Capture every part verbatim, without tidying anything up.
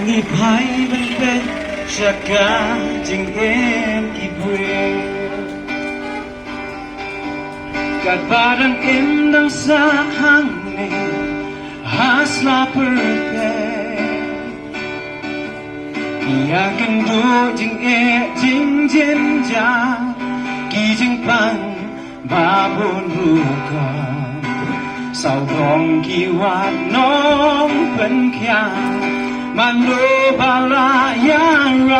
Ngi phai ban peit sha ka jingim ki briew. Katba dang im dang sah hangne ha sla pyrthei. Ïa kynduh jingeh jingjynjar ki jingpang ba bun rukom. Sawdong ki wat nongpynkhiah mano ba la ïarap.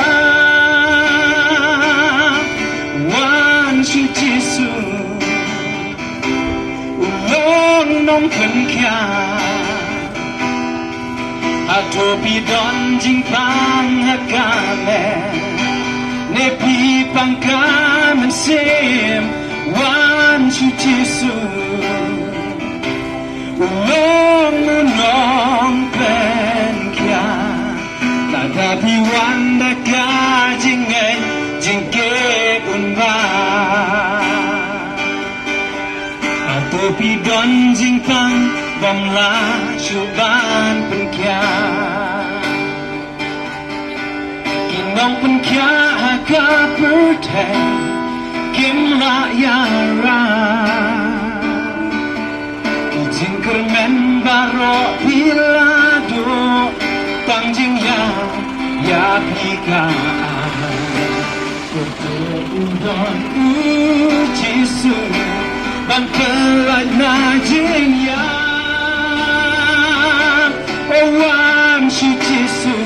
Wan sha u Jisu u long nongpynkhiah. Hato phi don jingpang ha ka met ne phi pang ka mynsiem? Wan sha u Jisu u long u nongpynkhiah. Lada phi wan da ka jingngeit jingkit un bah. Hato phi don jingpang bym lah shuh ban pynkhiah? Ki nongpynkhiah ha ka pyrthei kim lah ïarap. Ki jingkyrmen baroh phi la duh tang jingïap ïa phi ka ai. Kyrteng u don u Jisu ban pynlait na jingïap. O wan sha u Jisu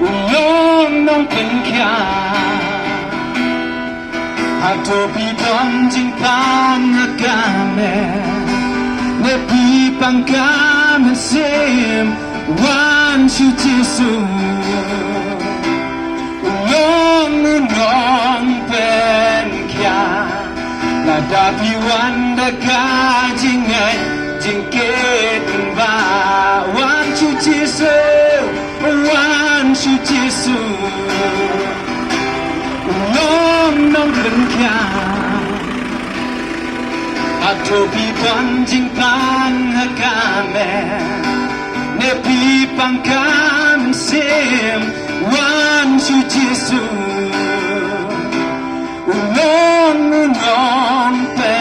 u long nongpynkhiah. Hato phi don jingpang ha ka met ne phi pang ka mynsiem? Wan sha u Jisu u long u nongpynkhiah. Lada phi wan da ka jingngeit jingkit un bah. Wan sha u Jisu, wan sha u Jisu u long nongpynkhiah. Hato phi don jingpang ha ka met ne phi pang ka mynsiem? Wan sha u Jisu u long u nongpynkhiah.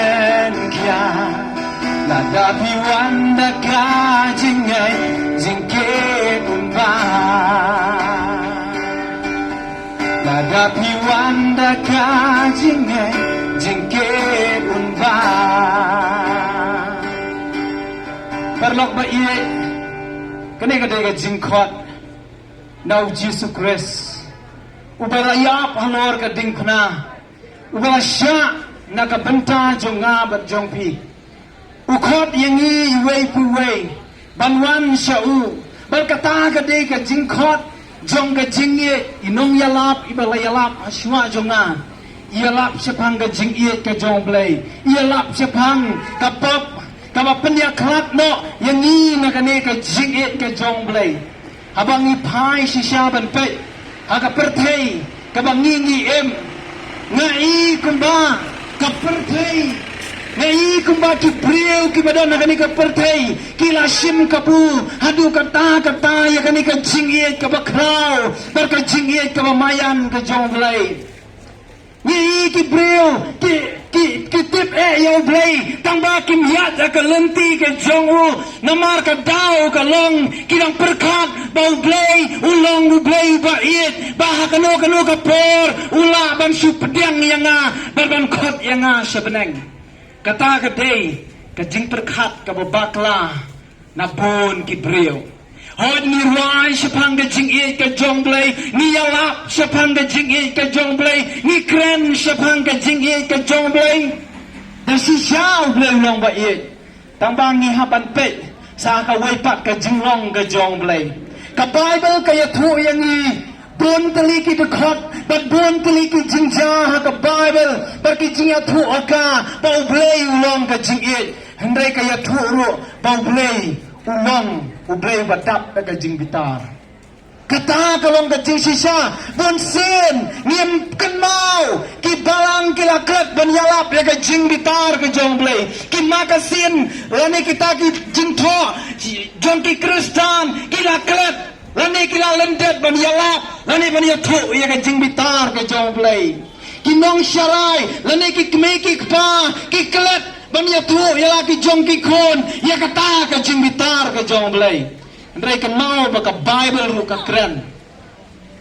Lada phi wan da ka jingngeit jingkit un bah. Lada phi wan da ka jingngeit jingkit un bah. Paralok ba ïeit, kane ka dei ka jingkhot na u Jisu Khrist uba la ïap halor ka diengphna, uba la shah na ka bynta jong nga bad jong phi. U khot ïa ngi iwei pa iwei ban wan sha u. Bad kata ka dei ka jingkhot jong ka jingïeit. I nongïalap iba la ïalap hashwa jong nga, i ïalap shaphang ka jingïeit ka jong u Blei. I ïalap shaphang ka pop kaba pynïakhlad noh ïa ngi na kane ka jingïeit ka jong u Blei. Haba ngi phai shisha ban peit ha ka pyrthei kaba ngi ngi im, nga i kumba ka pyrthei, nga i kumba ki briew kiba don ha kane ka pyrthei ki la shim kabu haduh katta katta ïa kane ka jingïeit kaba khraw bad ka jingïeit kaba maïan ka jong u Blei. Ngi i ki briew ki, ki, ki tip eh ïa u Blei, tangba kim ïaid ha ka lynti ka jong u. Namar ka daw ka long ki dang pyrkhat ba u Blei u long u Blei ba ïeit, ba ha kano kano ka por u lah ban shu pdiang ïa nga, ban, ban khot ïa nga sha bneng. Kata ka dei ka jingpyrkhat kaba bakla na bun ki briew. Hooid, ngi rwai shaphang ka jingïeit ka jong u Blei, ngi ïalap shaphang ka jingïeit ka jong u Blei, ngi kren shaphang ka jingïeit ka jong u Blei. Da shisha u Blei u long ba ïeit. Tangba ngi hap ban peit sa kawei pat ka jinglong ka jong u Blei. Ka Baibl ka ïathuh ïa ngi bun tylli ki dkhot bad bun tylli ki jingjia ha ka Baibl bad ki jingïathuh ha ka ba u Blei u long ka jingïeit. Hynrei ka ïathuh ruh ba u Blei u long u Blei uba dap da ka jingbitar. Kata ka long ka jingshisha. Bunsien ngim kynmaw, ki balang ki la klet ban ïalap ïa ka jingbitar ka jong u Blei. Ki magazine lane kita ki jingthoh jong ki Khristan ki la klet ki la lyndet ban ïalap lane ban ïathuh ïa ka jingbitar ka jong U Blei. Ki nongsharai lane ki kmie ki kpa ki klet ban ïathuh ïa la ki jong ki khun ïa kata ka jingbitar ka jong U Blei. Hynrei kynmaw ba ka Baibl ruh ka kren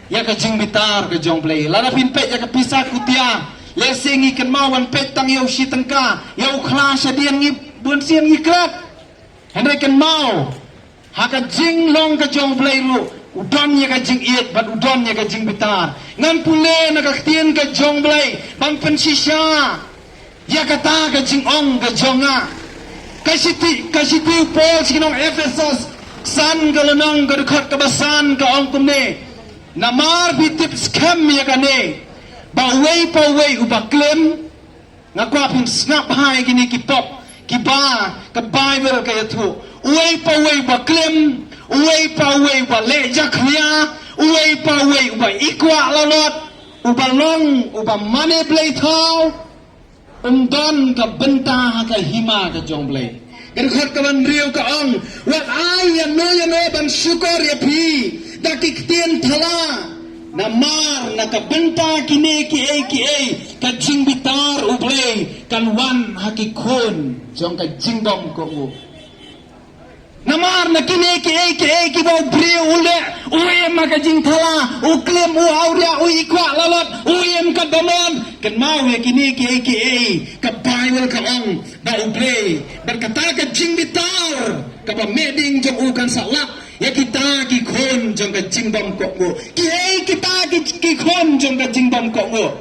ïa ka jingbitar ka jong U Blei. Lada phin peit ïa ka pisa kutia, lehse ngi kynmaw ban peit tang ïa u shi tyngka, ïa u khla shadien ngi bun sien ngi klet. Hynrei kynmaw, ha ka jinglong ka jong U Blei ruh, u don ïa ka jingïeit bad u don ïa ka jingbitar. Ngan pule na ka ktien ka jong U Blei ban pynshisha ïa kata ka jingong ka jong nga. Ka shithi, ka shithi u Paul sha ki nong Ephesos, san ka lynnong ka dkhot kaba san ka ong kumne. Namar phi tip skhem ïa kane, ba uwei pa uwei uba klim, nga kwah phin sngap bha ïa kine ki pop kiba ka Baibl ka ïathuh. Uwei pa uwei uba klim, uwei pa uwei uba leh jakhlia, uwei pa uwei uba ikwah lalot, uba long uba mane blei thaw, um don ka bynta ha ka hima ka jong U Blei. Ka dkhot kaba hynriew ka ong, wat ai ïano ïano ban shukor ïa phi da ki ktien thala. Namar na ka bynta kine kiei kiei ka jingbitar U Blei kan wan ha ki khun jong ka jingbymkohnguh. Namar na kine kiei kiei kiba u briew u leh, u im ha ka jingthala, u klim, u awria, u ikwah lalot, u im katba mon. Kynmaw ïa kine kiei kiei, ka Baibl ka ong ba U Blei, bad kata ka jingbitar kaba meh ding jong u kan sa lap ïa kita ki khun jong ka jingbymkohnguh. Kiei kita ki, ki khun jong ka jingbymkohnguh?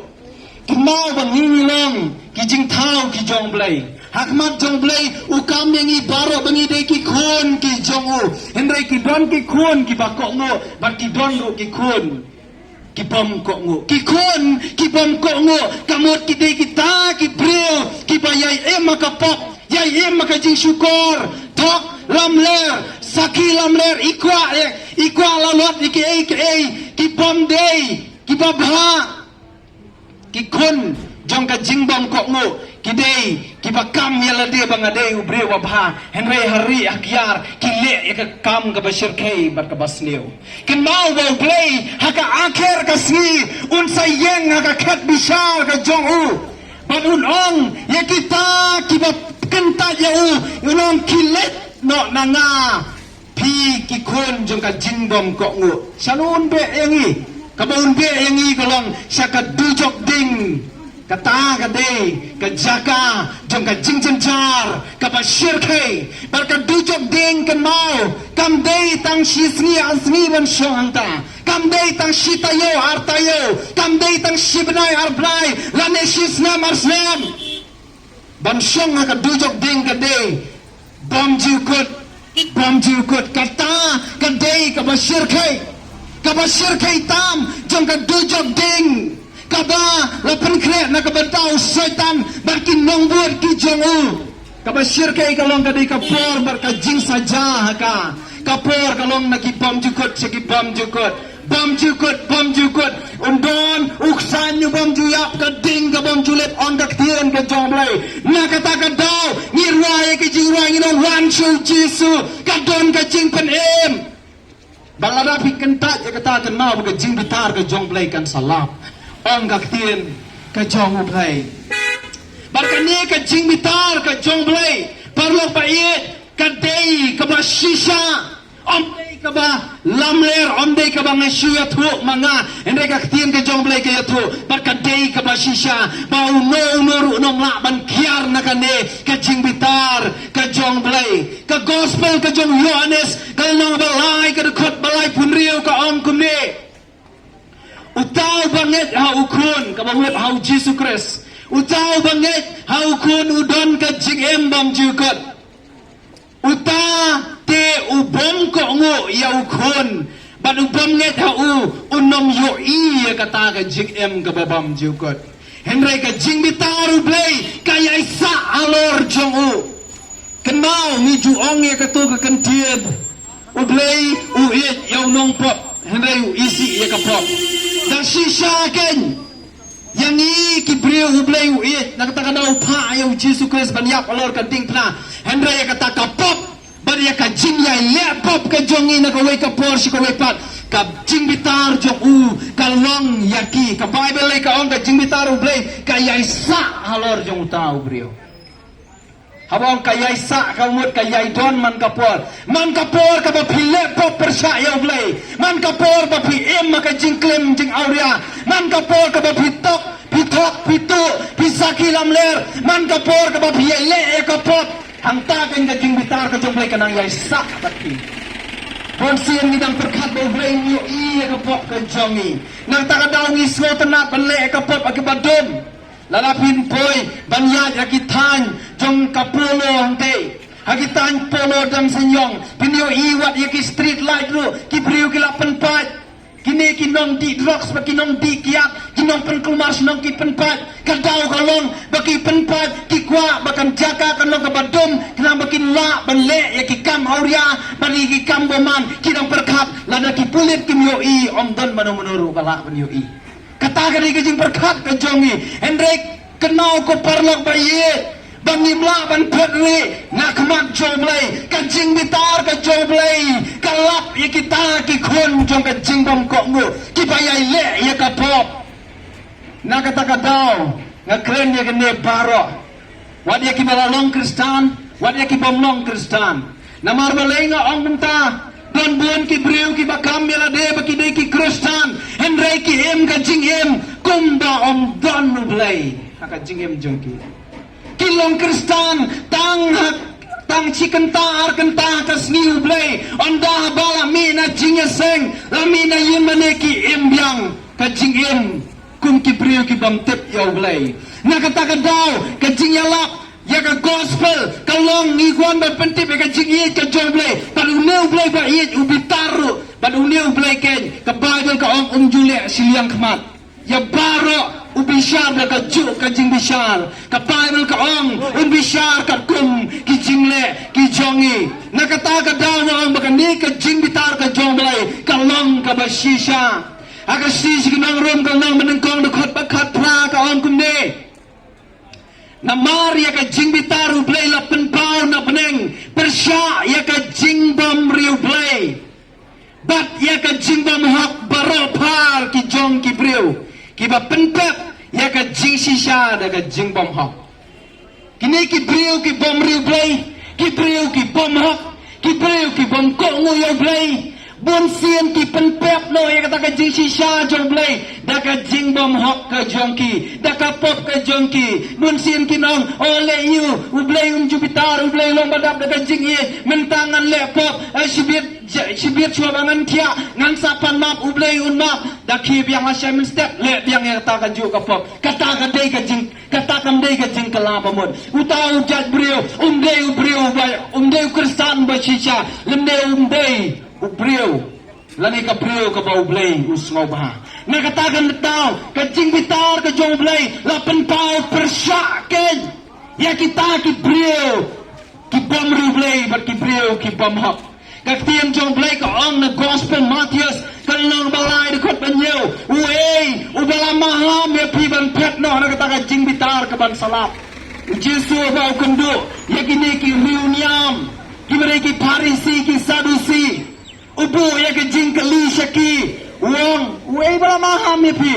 Kynmaw ba ngi ngi long ki jingthaw ki jong U Blei. Ha khmat jong U Blei u kam ïa ngi baroh ba ngi dei ki khun ki jong u. Hynrei ki don ki khun kiba kohnguh bad ki don ruh ki khun ki bymkohnguh. Ki khun ki bymkohnguh ka mut ki dei kita ki briew kiba ïai im ha ka pop, ïai im ha ka jingshukor, thok lamler, sakhi lamler, ikwah, eh, ikwah lalot ïa kiei kiei, ki bym dei kiba bha. Ki khun jong ka jingbymkohnguh ki dei kiba kam ïa lade ba nga dei u briew uba bha, hynrei ha ri ha kiar ki leh ïa ka kam kaba shyrkhei bad kaba sniew. Kynmaw ba U Blei ha ka akher ka sngi un sa ïeng ha ka khet bishar ka jong u bad un ong ïa kita kiba kyntait ïa u, un ong, khie leit noh na nga, phi ki khun jong ka jingbymkohnguh. Shano un beh ïa ngi? Kaba un beh ïa ngi ka long sha ka dujok ding. Kata ka dei ka jaka jong ka jingjynjar kaba shyrkhei. Bad ka dujok ding, kynmaw, kam dei tang shi sngi ar sngi ban shong hangta. Kam dei tang shi taïew ar taïew. Kam dei tang shi bnai ar bnai lane shi snem ar snem. Ban shong ha ka dujok ding ka dei bymjukut, bymjukut. Kata ka dei kaba shyrkhei, kaba shyrkhei tam jong ka dujok ding kaba la pynkhreh na ka bynta u Soitan bad ki nongbud ki jong u. Kaba shyrkhei ka long ka dei ka por bad ka jingsaja ha ka. Ka por ka long na ki bymjukut sha ki bymjukut. Bymjukut, bymjukut. Un don u ksain u bymjuïap, ka ding ka bymjulip, ong ka ktien ka jong U Blei. Na kata ka daw ngi rwai ïa ki jingrwai, ngi ong, wan sha u Jisu, ka don ka jingpynim. Bad lada phi kyntait ïa kata, kynmaw ba ka jingbitar ka jong U Blei kan sa lap, ong ka ktien ka jong U Blei. Bad kane ka jingbitar ka jong U Blei, paralok ba ïeit, ka dei kaba shisha. Ym dei kaba lamler, ym dei kaba nga shu ïathuh ma nga, hynrei ka ktien ka jong U Blei ka ïathuh. Bad ka dei kaba shisha ba uno uno ruh un ym lah ban kiar na kane ka jingbitar ka jong U Blei. Ka gospel ka jong u Ïoannis, ka lynnong ba lai, ka dkhot ba laiphew hynriew, ka ong kumne. Uta uba ngeit ha u Khun, kaba mut ha u Jisu Khrist. Uta uba ngeit ha u Khun u don ka jingim bymjukut. Uta te u bym kohnguh ïa u Khun, bad u bym ngeit ha u, un ym ïohi ïa kata ka jingim kaba bymjukut. Hynrei ka jingbitar U Blei ka ïaisah halor jong u. Kynmaw, ngi ju ong ïa kato ka kyntien, U Blei u ïeit ïa u nongpop, hynrei u isih ïa ka pop. Da shisha kein, ïa ngi ki briew U Blei u ïeit, na kata ka daw u phah ïa u Jisu Khrist ban ïap halor ka diengphna. Hynrei ïa kata ka pop, Ïa ka jingïaleh pop ka jong ngi na kawei ka por sha kawei pat, ka jingbitar jong u ka long ïa ki. Ka Baibl lei ka ong ka jingbitar U Blei ka ïaisah halor jong uta u briew. Haba ong ka ïaisah ka mut ka ïaidon man ka por. Man ka por kaba phi leh pop pyrshah ïa U Blei. Man ka por ba phi im ha ka jingklim jingawria. Man ka por kaba phi tok, phi thok, phi tuh, phi sakhi lamler. Man ka por kaba phi ïaleh ïa ka pop. Hangta keiñ ka jingbitar ka jong U Blei ka nang ïaisah bad phi. Bun sien ngi dang pyrkhat ba U Blei un ïohi ïa ka pop ka jong ngi. Nangta ka daw ngi sngewtynnat ban leh ïa ka pop ha kiba dum. Lada phin poi ban ïaid ha ki thaiñ jong ka Polo hangtei, ha ki thaiñ Polo Demseiñiong, phin ïohi wat ïa ki street light ruh ki briew ki la pynpait. Kine ki nongdih drugs bad ki nongdih kiad, ki nongpynkulmar shnong ki pynpait. Ka daw ka long ba ki pynpait, ki kwah ba kan jaka kan long kaba dum, khnang ba kin lah ban leh ïa ki kam awria bad ïa ki kam bymman. Ki dang pyrkhat lada ki pulit kim ïohi, ym don mano mano ruh ba lah ban ïohi. Kata ka dei ka jingpyrkhat ka jong ngi. Hynrei kynmaw ko paralok ba ïeit, ba ngim lah ban phet rieh na khmat jong U Blei. Ka jingbitar ka jong U Blei ka lap ïa kita ki khun jong ka jingbym kohnguh kiba ïaleh ïa ka pop. Na kata ka daw nga kren ïa kane baroh, wat ïa kiba la long Khristan, wat ïa kibym long Khristan. Namar balei nga ong kumta? Don bun ki briew kiba kam ïa lade ba ki dei ki Khristan, hynrei ki im ka jingim kumba ym don U Blei ha ka jingim jong ki. Ki long Khristan tang ha, tang shi kynta ar kynta ha ka sngi U Blei. Ynda haba la mih na jingïaseng, la mih na ïing mane, ki im biang ka jingim kum ki briew kibym tip ïa U Blei. Na kata ka daw ka jingïalap ïa ka gospel ka long ngi kwah ban pyntip ïa ka jingïeit ka jong U Blei. Bad une U Blei ba ïeit u bitar ruh. Bad une U Blei keiñ ka Baibl ka ong um ju leh shiliang khmat ïa baroh, u bishar da kajuh ka jingbishar. Ka Baibl ka ong un bishar katkum ki jingleh ki jong ngi. Na kata ka daw nga ong ba kane ka jingbitar ka jong U Blei ka long kaba shisha. Ha ka shithi sha ki nong Rom ka lynnong banyngkong dkhot ba khatphra ka ong kumne: Namar ïa ka jingbitar U Blei la pynpaw na bneng pyrshah ïa ka jingbymriewblei bad ïa ka jingbymhok baroh phar ki jong ki briew kiba pynpep ïa ka jingshisha da ka jingbymhok. Kine ki briew ki bymriewblei, ki briew ki bymhok, ki briew ki bym kohnguh ïa U Blei. Bun sien ki pynpep noh ïa kata ka jingshisha jong U Blei da ka jingbymhok ka jong ki, da ka pop ka jong ki. Bun sien kin ong, o leh ïa u, U Blei un ju bitar, U Blei long ba dap da ka jingïeit. Mynta ngan leh pop, eh, shibit, shibit shuwa ba ngan thiah, ngan sa pan map, U Blei un map. Da khie biang lashai mynstep, leh biang ïa kata kajuh ka pop. Kata ka dei ka jing Kata kam dei ka jingkylla ba mut. Uta u jait briew um dei u briew ba, um dei u Khristan ba shisha, lymne um dei u briew lane ka briew kaba U Blei u sngewbha. Na kata ka daw ka jingbitar ka jong U Blei la pynpaw pyrshah keiñ ïa kita ki briew ki bymriewblei bad ki briew ki bymhok. Ka ktien jong U Blei ka ong na Gospel Mathaios ka lynnong ba lai dkhot ba hynñiew: Uei uba la maham ïa phi ban phet noh na kata ka jingbitar kaban sa lap? U Jisu haba u kynduh ïa kine ki riewniam kiba dei ki Pharisi ki Sadusi, u buh ïa ka jingkylli sha ki, u ong: Uei ba la maham ïa phi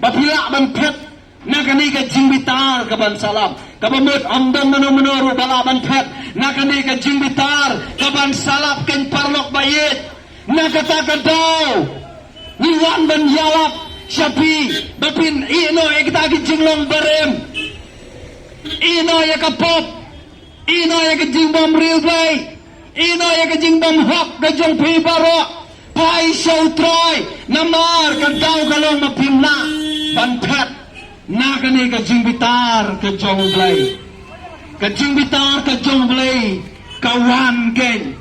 ba phi lah ban phet na kane ka jingbitar kaban sa lap? Kaba mut ym don mano mano ruh ba lah ban phet na kane ka jingbitar kaban sa lap, keiñ paralok ba ïeit. Na kata ka daw ngi wan ban ïalap sha phi ba phin ïehnoh ïa kita ki jinglong barim, ïehnoh ïa ka pop, ïehnoh ïa ka jingbymriewblei, ïehnoh ïa ka jingbymhok ka jong phi baroh. Phai sha U Trai, namar ka daw ka long ba phim lah ban phet na kane ka jingbitar ka jong U Blei. Ka jingbitar ka jong U Blei ka wan keiñ.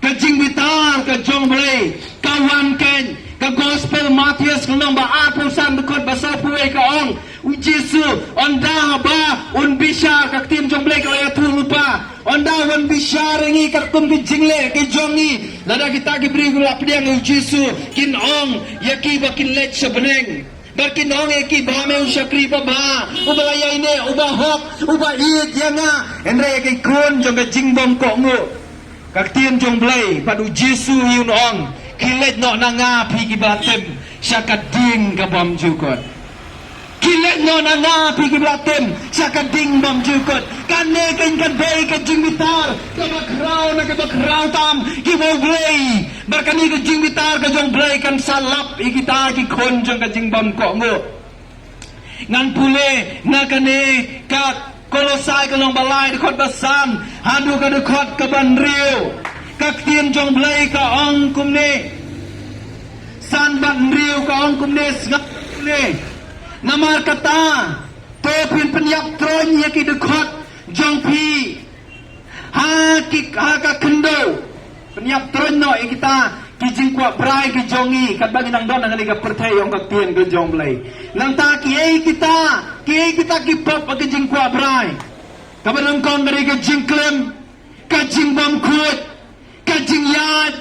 Ka jingbitar ka jong U Blei ka wan keiñ. Ka Gospel Mathaios ka lynnong ba arphew san dkhot ba sawphew wei ka ong: U Jisu, ynda ba un bishar, ka ktien jong U Blei ka la ïathuh lypa, ynda un bishar ïa ngi katkum ki jingleh ki jong ngi. Lada kita ki briew ki la pdiang ïa U Jisu kin ong ïa ki ba kin leit sha bneng. Bad kin ong ïa ki ba me u shakri babha, uba la ïaineh, uba hok, uba ïeit ïa nga. Hynrei ïa ki khun jong ka jingbymkohnguh, Ka ktien jong Blei bad u Jisu hi un ong, khie leit noh na nga phi kiba la tim sha ka ding ka bymjukut. Khie leit noh na nga phi kiba la tim sha ka ding bymjukut. Kane kan kan dei ka jingbitar kaba khraw na kaba khraw tam kiba u Blei. Bad kane ka jingbitar ka jong Blei kan sa lap ïa kita ki khun jong ka jingbymkohnguh. Ngan pule na kane ka Kolosai ka lynnong ba lai dkhot ba san haduh ka dkhot kaba hynriew. Ka ktien jong Blei ka ong kumne. San bad hynriew ka ong kumne, sngap kumne. Namar kata, to phin pynïap troiñ ïa ki dkhot jong phi ha ki, ha ka khyndew. Pynïap troiñ noh ïa kita ki jingkwah brai ki jong ngi, katba ngi nang don ha kane ka pyrthei, ong ka ktien ka jong Blei. Nangta kiei kita, kiei kita ki pop ha ki jingkwah brai? Kaba nyngkong ka dei ka jingklim, ka jingbymkhuid, ka jingïaid,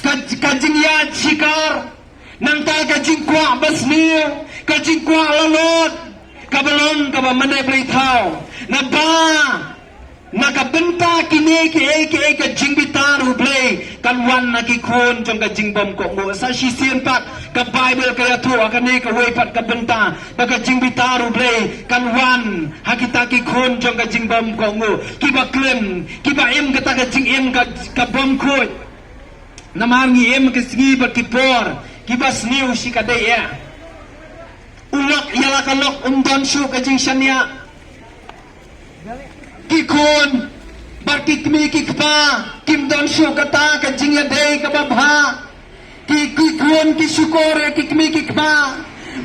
ka, ka jingïaid shikar, nangta ka jingkwah basniew, ka jingkwah lalot, kaba long kaba mane blei thaw. Naba na ka bynta kine kiei kiei ka jingbitar u Blei kan wan ha ki khun jong ka jingbymkohnguh. Sa shisien pat ka Baibl ka ïathuh ha kane kawei pat ka bynta ba ka jingbitar u Blei kan wan ha kita ki khun jong ka jingbymkohnguh, kiba klim, kiba im kata ka jingim ka, ka bymkhuid. Namar ngi im ki sngi bad ki por kiba sniew shikatdei eh. U lok ïa la ka lok um don shuh ka jingshaniah. Ki khun bad ki kmie ki kpa kim don shuh kata ka jingïadei kaba bha. Ki, ki khun ki shukor ïa ki kmie ki kpa.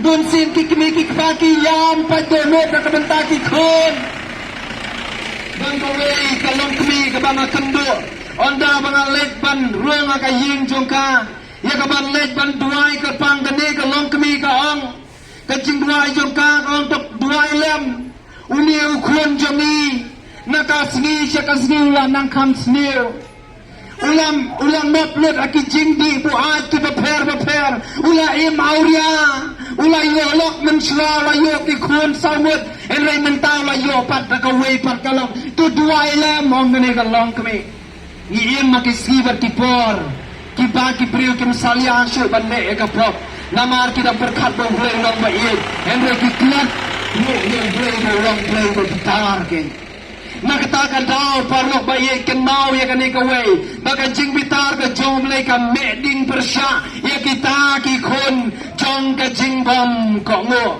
Bun sien ki kmie ki kpa ki ïam pat dohnud na ka bynta ki khun. Bad kawei ka longkmie kaba nga kynduh, ynda ba nga leit ban rung ha ka ïing jong ka, ïa ka ban leit ban duwai kyrpang, kane ka longkmie ka ong, ka jingduwai jong ka ka ong, to duwai lem. Une u khun jong ngi na ka sngi sha ka sngi u la nang kham sniew. U la, u la nop lut ha ki jingdih buaid kiba pher ba pher. U la im awria. U la ïoh lok mynshuwa, u la ïoh ki khun saw ngut. Hynrei mynta u la ïoh pat da kawei pat ka lok. To duwai lem, ong kane ka longkmie. Ngi im ha ki sngi bad ki por kiba ki briew kim salia shuh ban leh ïa ka pop. Namar ki da pyrkhat ba u Blei u long ba ïeit, hynrei ki klet ruh ïa u Blei ba u long Blei ba bitar kein. Na kata ka daw, paralok ba ïeit, kynmaw ïa kane kawei, ba ka jingbitar ka jong u Blei ka meh ding pyrshah ïa kita ki khun jong ka jingbymkohnguh.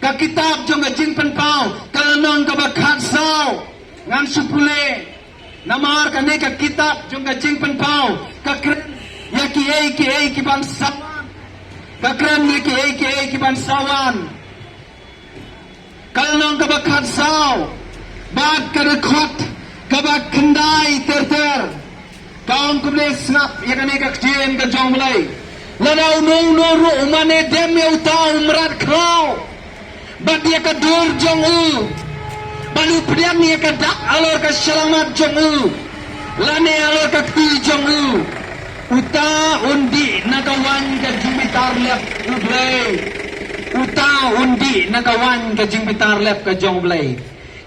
Ka kitab jong ka Jingpynpaw, ka lynnong kaba khatsaw. Ngan shu pule. Namar kane ka kitab jong ka Jingpynpaw ka kren ïa kiei kiei ki ban sa wan. Ka kren ïa kiei kiei ki ban sa wan. Ka lynnong kaba khatsaw bad ka dkhot kaba khyndai ter ter. Ka ong kumne, sngap ïa kane ka ktien ka jong u Blei. Lada uno uno ruh u mane dem ïa uta u mrad khlaw bad ïa ka dur jong u, bad u pdiang ïa ka dak halor ka shyllangmat jong u lane halor ka kti jong u, uta un dih na ka waiñ ka jingbitar lep u Blei. Uta un dih na ka waiñ ka jingbitar lep ka jong u Blei.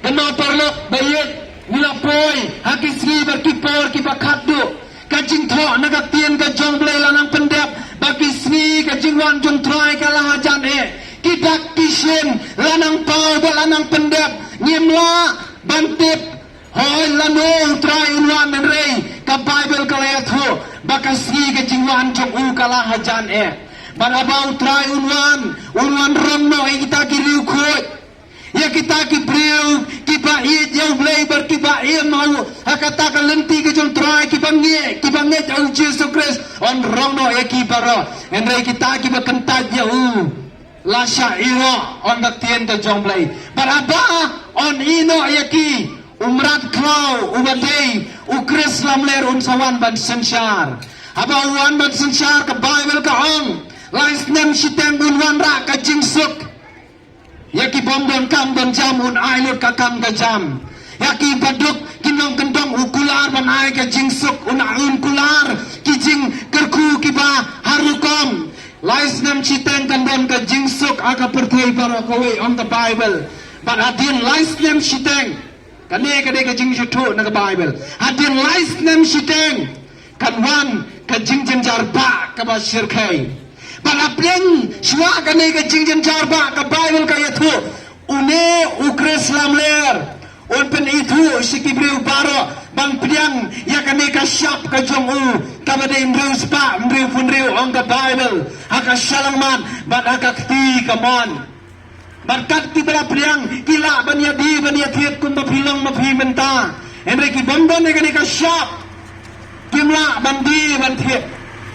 Kynmaw paralok ba ïeit, ngi la poi ha ki sngi bad ki por kiba khatduh. Ka jingthoh na ka ktien ka jong u Blei la nang pyndep ba ki sngi ka jingwan jong u Trai ka la hajan eh. Ki dak ki shin la nang paw bad la nang pyndep. Ngim lah ban tip hooid lano u Trai un wan, hynrei ka Baibl ka la ïathuh ba ka sngi ka jingwan jong u ka la hajan eh. Bad haba u Trai un wan, un wan rong noh ïa kita ki riewkhuid, ïa kita ki briew kiba ïeit ïa u Blei bad kiba im ha u, ha kata ka lynti ka jong u Trai, kiba ngeit, kiba ngeit ha u Jisu Khrist, un rong noh ïa ki baroh. Hynrei kita kiba kyntait ïa u la shah ïehnoh, ong ka ktien ka jong u Blei. Bad haba un ïehnoh ïa ki, u mrad khlaw uba dei u Khrist lamler un sa wan ban synshar. Haba u wan ban synshar, ka Baibl ka ong, lai snem shiteng un wanrah ka jingsuk. Ïa ki bym don kam don jam un ai lut ka kam ka jam. Ïa kiba duk ki nongkyndong u kular ban ai ka jingsuk, un, un kular ki jingkyrkhu kiba har rukom. Lai snem shiteng kan don ka jingsuk ha ka pyrthei baroh kawei, ong ka Baibl. Bad hadien lai snem shiteng Kane ka dei ka jingïathuh na ka Baibl. Hadien lai snem shiteng kan wan ka jingjynjar ba kaba shyrkhei. Bad la pdiang shuwa kane ka jingjynjar ba ka Baibl ka ïathuh, une u Khrist lamler un pynithuh sha ki briew baroh ban pdiang ïa kane ka shap ka jong u kaba dei hynriew spah hynriew phew hynriew, ong ka Baibl, ha ka shyllangmat bad ha ka kti kamon. Bad kat kiba la pdiang ki lah ban ïadie ban ïathied kumba phi long ma phi mynta. Hynrei ki bym don ïa kane ka shap kim lah ban die ban thied,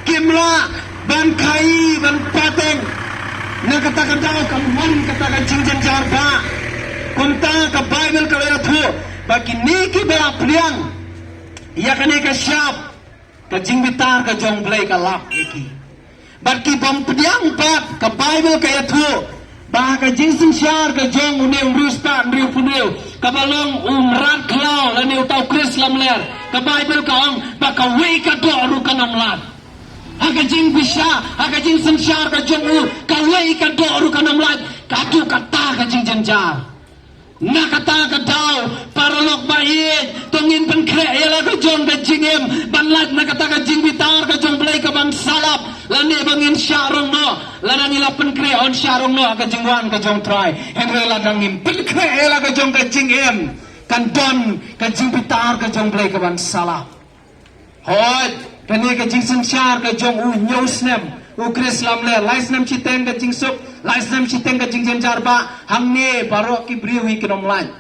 kim lah ban khaïi ban pateng. Na kata ka daw kan wan kata ka jingjynjar ba. Kumta ka Baibl ka la ïathuh ba kine kiba la pdiang ïa kane ka shap, ka jingbitar ka jong U Blei ka lap ïa ki. Bad ki bym pdiang pat, ka Baibl ka ïathuh ba ka jingsynshar ka jong une u hynriew spah hynriew phew hynriew kaba long u mrad khlaw lane uta u Khrist lamler, ka Baibl ka ong ba kawei ka doh ruh kan ym lait. Ha ka jingbishar, ha ka jingsynshar ka jong u, kawei ka doh ruh kan ym lait. Katto kata ka jingjynjar. Na kata ka daw, paralok ba ïeit, to ngin pynkhreh ïa la ka jong ka jingim ban lait na kata ka jingbitar ka jong U Blei ka ban sa lap, lane ba ngin shah rong noh, lada ngi la pynkhreh yn shah rong noh ha ka jingwan ka jong U Trai. Hynrei lada ngim pynkhreh ïa la ka jong ka jingim, kan don ka jingbitar ka jong U Blei ka ban sa lap. Hooid, kane ka jingsynshar ka jong u hynñiew snem u Khrist lamler, lai snem shiteng ka jingsuk, lai snem shiteng ka jingjynjar ba, hangne baroh ki briew hi kin ym lait.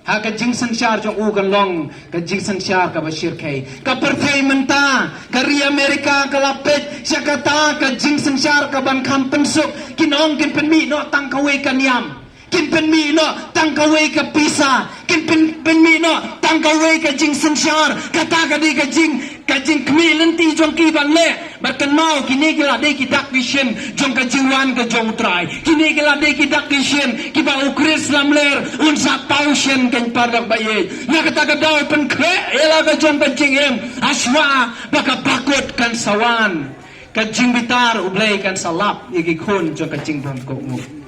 Ha ka jingsynshar jong u kan long ka jingsynshar kaba shyrkhei. Ka pyrthei mynta, ka ri Amerika ka la peit sha kata ka jingsynshar ka ban kham pynsuk, kin ong kin pynmih noh tang kawei ka niam. Kin pynmih noh tang kawei ka pisa, kin pyn, pynmih noh tang kawei ka jingsynshar, kata ka dei ka jing, ka jingkhmih lynti jong ki ban leh. Bad kynmaw, kine ki la dei ki dak ki shin jong ka jingwan ka jong U Trai. Kine ki la dei ki dak ki shin kiba u Khrist lamler un sa paw shen, ko paralok ba ïeit. Na kata ka daw pynkhreh ïa la ka jong ka jingim, ha shuwa ba ka bakut kan sa wan. Ka jingbitar U Blei kan sa lap ïa ki khun jong ka jingbymkohnguh.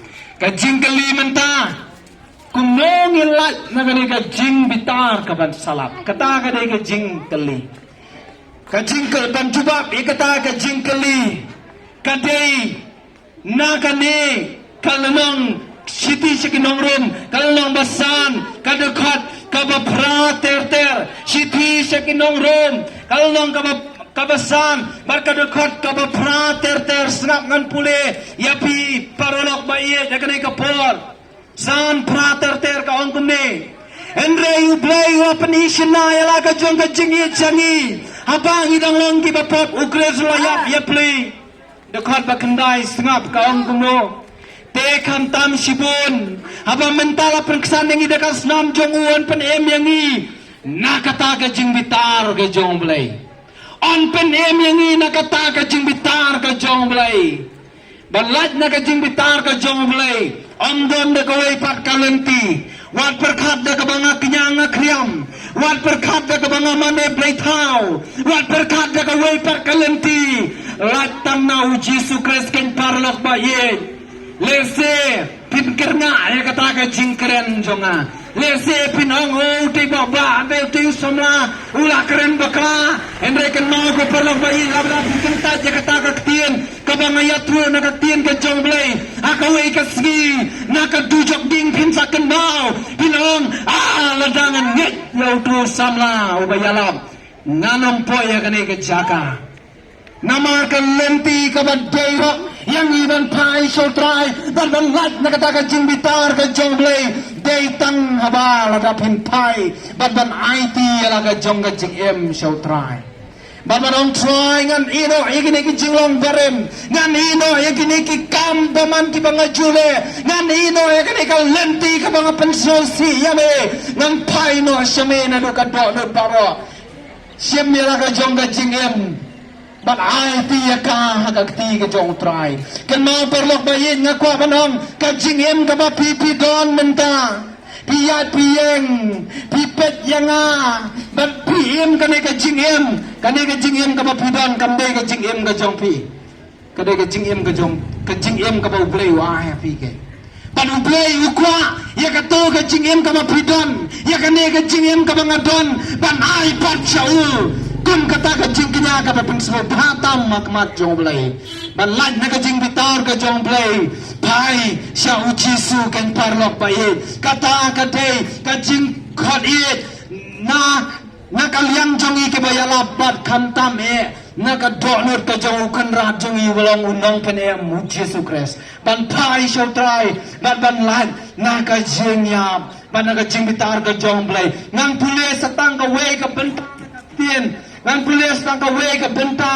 Ka jingkylli mynta, kumno ngin lait na kane ka jingbitar ka ban sa lap? Kata ka dei ka jingkylli. Ka jingkylli ban jubab ïa kata ka jingkylli ka dei na kane ka lynnong Shithi sha ki nong Rom, ka lynnong ba san, ka dkhot kaba phra ter ter. Shithi sha ki nong Rom, ka lynnong kaba, kaba san bad ka dkhot kaba phra ter ter. Sngap, ngan pule ïa phi paralok ba ïeit ïa kane ka por. San phra ter ter ka ong kumne: Hynrei U Blei u la pynïashna ïa la ka jong ka jingïeit sha ngi, haba ngi dang long kiba pop, U Khrist u la ïap ïapli. Dkhot ba khyndai, sngap, ka ong kumno: Te khamtam shibun, haba mynta la pynksan ïa ngi da ka snam jong u, yn pynim ïa ngi na kata ka jingbitar ka jong U Blei. Yn pynim ïa ngi na kata ka jingbitar ka jong U Blei. Ban lait na ka jingbitar ka jong U Blei, ym don da kawei pat ka lynti. Wat pyrkhat da kaba nga kñia nga khriam, wat pyrkhat da kaba nga mane blei thaw, wat pyrkhat da kawei pat ka lynti. Lait tang na U Jisu Khrist, ko paralok ba ïeit. Lehse phin kyrngah ïa kata ka jingkren jong nga. Lehse phin ong, o, u tei ba ba, u tei u samla u la kren bakla. Hynrei kynmaw, ko paralok ba ïeit, lada phin kyntait ïa kata ka ktien kaba nga ïathuh na ka ktien ka jong U Blei ha kawei ka sngi, na ka dujok ding phin sa kynmaw, phin ong, ah, lada ngan ngeit ïa uto u samla uba ïalap, ngan ym poi ïa kane ka jaka. Namar ka lynti kaba dei ruh ïa ngi ban phai sha U Trai bad ban lait na kata ka jingbitar ka jong U Blei dei tang haba lada phin phai bad ban aiti ïa la ka jong ka jingim sha U Trai. Bad ban ong, Trai, ngan ïeh noh ïa kine ki jinglong barim, ngan ïeh noh ïa kine ki kam bymman kiba nga ju leh, ngan ïeh noh ïa kane ka lynti kaba nga pynsngewsih ïa me, ngan phai noh sha me naduh ka dohnud baroh. Shim ïa la ka jong ka jingim bad aiti ïa ka ha ka kti ka jong U Trai. Kynmaw, paralok ba ïeit, nga kwah ban ong, ka jingim kaba phi, phi don mynta, phi ïaid phi ïeng, phi peit ïa nga bad phi im kane ka jingim, kane ka jingim kaba phi don kam dei ka jingim ka jong phi. Ka dei ka jingim ka jong, ka jingim kaba U Blei u ai ha phi, ko. U Blei u kwah ïa kato ka jingim kaba phi don, ïa kane ka jingim kaba nga don, ban ai pat sha u kum kata ka jingkñia kaba pynsngewbha tam ha khmat jong U Blei. Ban lait na ka jingbitar ka jong U Blei, phai sha U Jisu, ko paralok ba ïeit. Kata ka dei ka jingkhot ïeit na na ka liang jong ngi kiba ïalap bad khamtam eh na ka dohnud ka jong U Kynrad jong ngi uba long U Nongpynim U Jisu Khrist. Ban phai sha U Trai bad ban lait na ka jingïap bad na ka jingbitar ka jong U Blei. Ngan pule sa tang kawei ka bynta na ka ktien. Ngan pule sa tang kawei ka bynta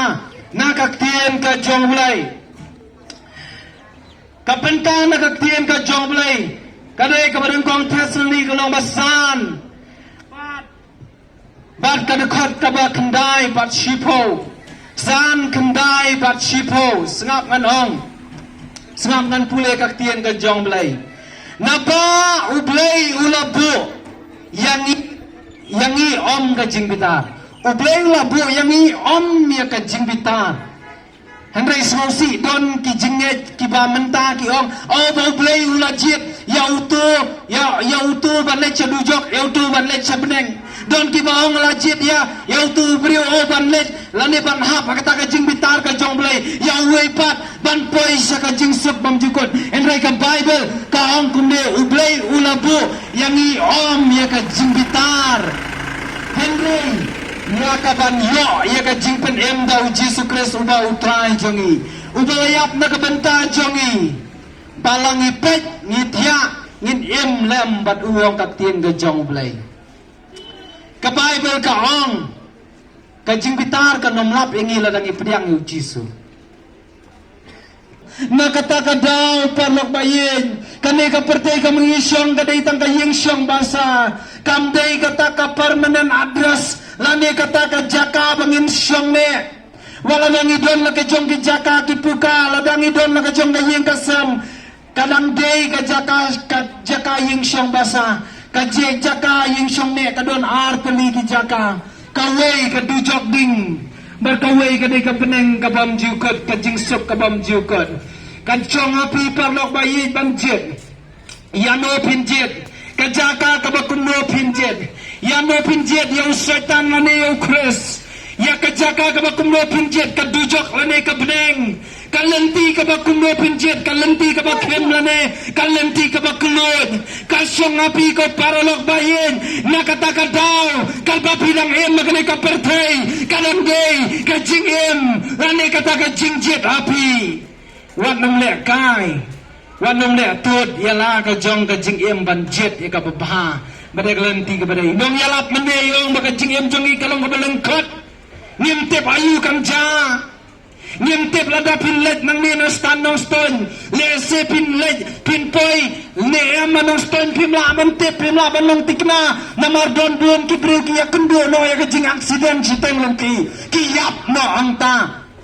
na ka ktien ka jong U Blei. Ka bynta na ka ktien ka jong U Blei ka dei kaba nyngkong Thessaloni ka lynnong ba san bad ka dkhot kaba khyndai bad shiphew. San, khyndai bad shiphew. Sngap ngan ong. Sngap ngan pule ka ktien ka jong U Blei. Naba U Blei u la buh ïa ngi, ïa ngi ym ka jingbitar. U Blei u la buh ïa ngi ym ïa ka jingbitar. Hynrei sngewsih, don ki jingngeit kiba mynta ki ong, o ba U Blei u la jied ïa uto, ïa, ïa uto ban leit sha dujok, ïa uto ban leit sha bneng. Don kiba ong la jied ïa, ïa uto u briew, o ban leit lane ban hap ha kata ka jingbitar ka jong U Blei, ïa uwei pat ban poi sha ka jingsuk bymjukut. Hynrei ka Baibl ka ong kumne, U Blei u la buh ïa ngi ym ïa ka jingbitar, hynrei ïa ka ban ïoh ïa ka jingpynim da U Jisu Khrist uba U Trai jong ngi, uba la ïap na ka bynta jong ngi, ba la ngi peit, ngi thiah, ngin im lem bad u, ong ka ktien ka jong U Blei. Ka Baibl ka ong, ka jingbitar kan ym lap ïa ngi lada ngi pdiang ïa U Jisu. Na kata ka daw, paralok ba ïeit, kane ka pyrthei kaba ngi shong ka dei tang ka ïing shong basa, kam dei kata ka permanent address, lane kata ka jaka ba ngin shong ne. Wat lada ngi don la ka jong ki jaka ki puka, lada ngi don la ka jong ka ïing ka sem, ka dang dei ka jaka, ka jaka ïing shong basa, ka je jaka ïing shong ne ka don ar tylli ki jaka. Kawei ka dujok ding, bad kawei ka dei ka bneng ka bymjukut, ka jingsuk ka bymjukut. Kan shong ha phi, paralok ba ïeit, ban jied. Ïa no phin jied? Ka jaka kaba kumno phin jied? Ïa no phin jied, ïa u Soitan lane ïa U Khrist? Ïa ka jaka kaba kumno phin jied, ka dujok lane ka bneng? Ka lynti kaba kumno phin jied, ka lynti kaba khim lane ka lynti kaba kylluid? Ka shong ha phi, ko paralok ba ïeit, na kata ka daw, katba phi dang im ha kane ka pyrthei, ka dang dei ka jingim lane kata ka jingjied ha phi. Wat nym leh kai, wat nym leh tud ïa la ka jong ka jingim ban jied ïa kaba bha bad ïa ka lynti kaba dei. Nongïalap mynne ïa ong ba ka jingim jong ngi ka long kaba lyngkot. Ngim tip aïu kan jia. Ngim tip lada phin leit nangne na Stan Nongstoiñ, lehse phin leit phin poi ne em ha Nongstoiñ, phim lah ban tip, phim lah ban long thikna. Namar don bun ki briew ki ïakynduh noh ïa ka jingaccident shiteng lynti, ki ïap noh hangta.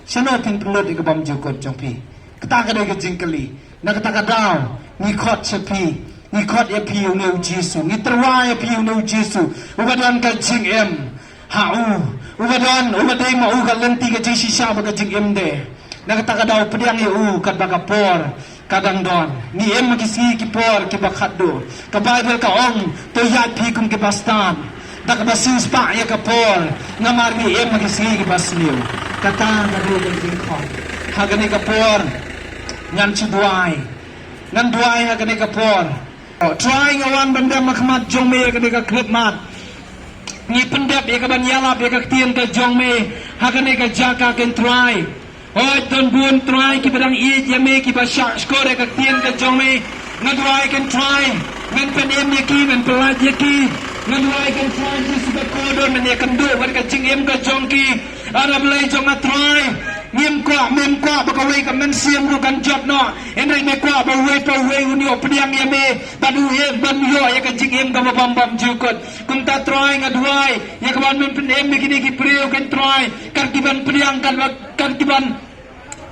Shano phin pynlut ïa ka bymjukut jong phi? Kata ka dei ka jingkylli. Na kata ka daw, ngi khot sha phi, ngi khot ïa phi une U Jisu, ngi tyrwa ïa phi une U Jisu, uba don ka jingim ha u, uba don, uba dei ma u ka lynti ka jingshisha bad ka jingim de. Na kata ka daw, pdiang ïa u katba ka por ka dang don. Ngi im ha ki sngi ki por kiba khatduh. Ka Baibl ka ong, to ïaid phi kum kiba stad, da kaba siewspah ïa ka por, namar ngi im ha ki sngi kiba sniew. Kata ka dei ka jingkhot. Ha kane ka por ngan shu duwai. Ngan duwai ha kane ka por. Trai, nga wan ban dem ha khmat jong me ha kane ka khyllipmat. Ngi pyndep ïa ka ban ïalap ïa ka ktien ka jong me ha kane ka jaka, ko Trai. Hooid, don bun, Trai, kiba dang ïeit ïa me, kiba shahshkor ïa ka ktien ka jong me. Nga duwai, ko Trai, men pynim ïa ki, men pynlait ïa ki. Nga duwai, ko Trai Jisu, ba ko don men ïakynduh bad ka jingim ka jong ki. A Blei jong nga Trai, ngim kwah, mem kwah ba kawei ka mynsiem ruh kan jot noh. Hynrei me kwah ba uwei pa uwei un ïoh pdiang ïa me, bad u ïoh, ban ïoh ïa ka jingim kaba bym bymjukut. Kumta Trai, nga duwai ïa ka ban men pynim ïa kine ki briew, ko Trai, kat ki ban pdiang, kat ba, kat ki ban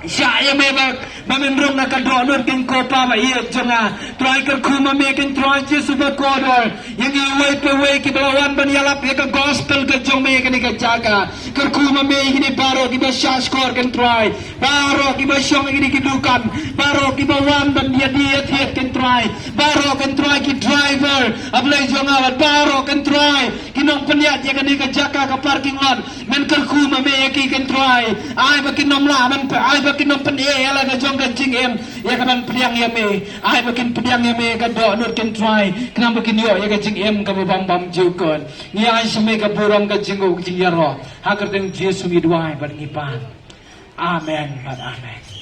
Shah ïa me ba, ba men rung na ka dohnud kin ko pa ba ïeit jong nga. Trai kyrkhu ma me kin Trai Jisu ba kordor. Ïa ngi wei pa wei kiba la wan ban ïalap ïa ka gospel ka jong me ïa kane ka jaka. Kyrkhu ma me ïa kine baroh kiba shah shkor kin Trai. Baroh kiba shong ïa kine ki dukan. Baroh kiba wan ban ïa die ïa thied kin Trai. Baroh kin Trai ki driver. A Blei jong nga baroh kin Trai. Ki nongpynïaid ïa kane ka jaka ka parking lot. Men kyrkhu ma me ïa ki kin Trai. Ai ba kin ym lah ban ai ba kin ym pyneh ïa la ka jong ka jingim. Ïa ka ban pdiang ïa me. Ai ba kin pdiang ïa me ka dohnud kin Trai. Khnang ba kin ïoh ïa ka jingim kaba bam bam jukon. Ngi ai sha me ka burom ka jingïaroh. Ha ka kyrteng Jisu ngi duwai bad ngi pan. Amen bad amen.